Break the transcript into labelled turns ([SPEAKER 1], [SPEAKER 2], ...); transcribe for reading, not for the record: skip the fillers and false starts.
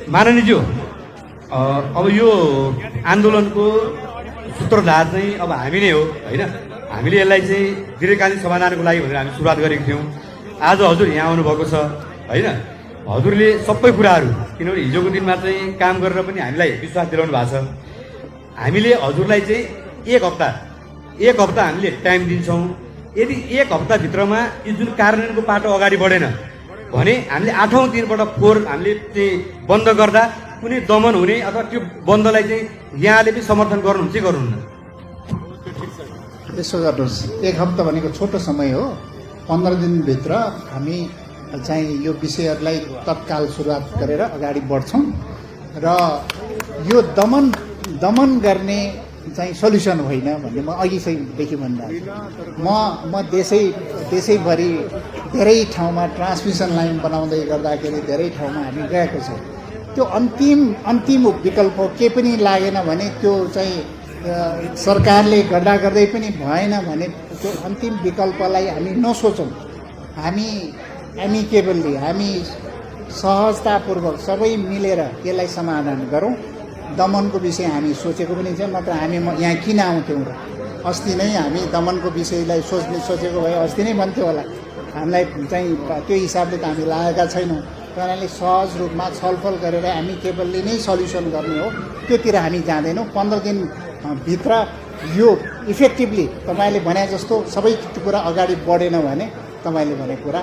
[SPEAKER 1] माननीयज्यू अब यो आन्दोलनको सूत्रधार चाहिँ अब हामी नै हो होइन। हामीले यसलाई चाहिँ दीर्घकालीन समाधानको लागि भनेर हामी सुरुवात गरेको थियौँ। आज हजुर यहाँ आउनुभएको छ होइन। हजुरले सबै कुराहरू, किनभने हिजोको दिनमा चाहिँ काम गरेर पनि हामीलाई विश्वास दिलाउनु भएको छ। हामीले हजुरलाई चाहिँ एक हप्ता हामीले टाइम दिन्छौँ। यदि एक हप्ताभित्रमा यो जुन कार्यान्वयनको पाटो अगाडि बढेन भने हामीले 8औं दिनबाट फोहोर हामीले चाहिँ बन्द गर्दा कुनै दमन हुने अथवा त्यो बन्दलाई चाहिँ यहाँले पनि समर्थन गर्नुहुन्छ कि गर्नुहुन्न?
[SPEAKER 2] यसो गर्नुहोस्, एक हप्ता भनेको छोटो समय हो। 15 दिनभित्र हामी चाहिँ यो विषयहरूलाई तत्काल सुरुवात गरेर अगाडि बढ्छौँ र यो दमन गर्ने चाहिँ सल्युसन होइन भन्ने म अघि चाहिँदेखि भनिरहेको छु। म देशैभरि धेरै ठाउँमा ट्रान्समिसन लाइन बनाउँदै गर्दाखेरि धेरै ठाउँमा हामी गएको छौँ। त्यो अन्तिम विकल्प के पनि लागेन भने, त्यो चाहिँ सरकारले गर्दै पनि भएन भने त्यो अन्तिम विकल्पलाई हामी नसोचौँ। हामी एमिकेबल्ली, हामी सहजतापूर्वक सबै मिलेर यसलाई समाधान गरौँ। दमनको विषय हामी सोचेको पनि छ, नत्र हामी यहाँ किन आउँथ्यौँ र? अस्ति नै हामी दमनको विषयलाई सोचेको भए अस्ति नै भन्थ्यो होला। हामीलाई चाहिँ त्यो हिसाबले त हामी लागेका छैनौँ। त्यसैले सहज रूपमा छलफल गरेर एमिकेबल्ली नै सल्युसन गर्ने हो, त्योतिर हामी जाँदैनौँ। 15 दिनभित्र यो इफेक्टिभली तपाईँले भने जस्तो सबै कुरा अगाडि बढेन भने तपाईँले भने कुरा